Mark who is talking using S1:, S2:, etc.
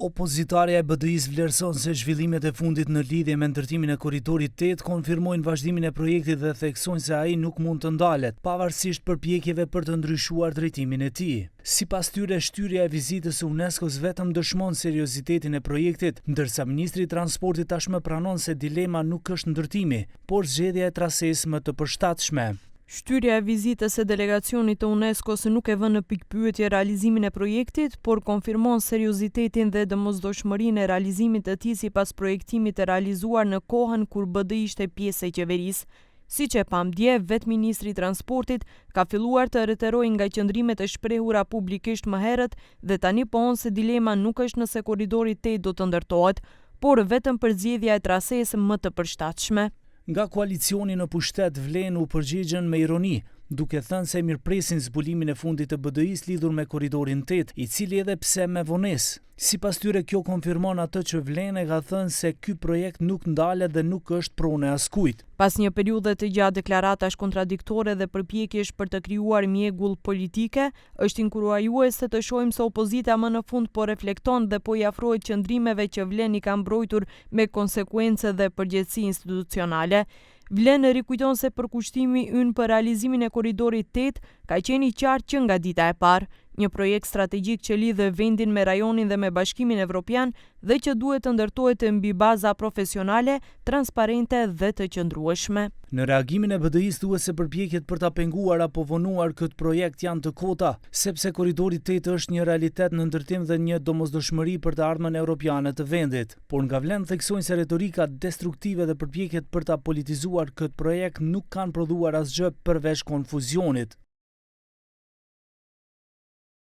S1: Opozitarja e BDI-së vlerëson se zhvillimet e fundit në lidhje me ndërtimin e Korridorit 8 konfirmojnë vazhdimin e projektit dhe theksojnë se ai nuk mund të ndalet, pavarësisht përpjekjeve për të ndryshuar drejtimin e tij. Sipas tyre, shtyrja e vizitës së UNESCO-s vetëm dëshmon seriozitetin e projektit, ndërsa ministri i Transportit tashmë pranon se dilema nuk është ndërtimi, por zgjedhja e trasesë më të përshtatshme.
S2: Shtyrja e vizitës së delegacionit të UNESCO-s nuk e vë në pikëpyetje realizimin e projektit, por konfirmon seriozitetin dhe domosdoshmërinë e realizimit të tij sipas projektimit të realizuar në kohën kur BDI ishte pjesë e qeverisë. Siç e pamë dje, vetë ministri i Transportit ka filluar të reterojë nga qëndrimet e shprehura publikisht më herët dhe tani pohon se dilema nuk është nëse Korridori 8 do të ndërtohet, por vetëm përzgjedhja e trasesë më të përshtatshme.
S1: Nga koalicioni në pushtet VLEN u përgjigjën me ironi, duke thënë se mirëpresin zbulimin e fundit të BDI-së lidhur me Korridorin 8, i cili edhe pse me vonesë. Sipas tyre kjo konfirmon atë që VLEN e ka thënë se ky projekt nuk ndalet dhe nuk është pronë e askujt.
S2: Pas një periudhe të gjatë deklaratash kontradiktore dhe përpjekjesh për të krijuar mjegull politike, është inkurajuese të shohim se opozita më në fund po reflekton dhe po i afrohet qëndrimeve që VLEN i ka mbrojtur me konsekuencë dhe përgjegjësi institucionale. VLEN rikujton se përkushtimi ynë për realizimin e Korridorit 8 ka qenë i qartë që nga dita e parë, një projekt strategjik që lidh vendin me rajonin dhe me Bashkimin Evropian dhe që duhet të ndërtohet mbi baza profesionale, transparente dhe të qëndrueshme.
S1: Në reagimin e BDI-së thuhet se përpjekjet për ta penguar apo vonuar këtë projekt janë të kota, sepse Korridori 8 është një realitet në ndërtim dhe një domosdoshmëri për të ardhmen europiane të vendit. Por nga VLEN theksojnë se retorika destruktive dhe përpjekjet për ta politizuar këtë projekt nuk kanë prodhuar asgjë përveç konfuzionit.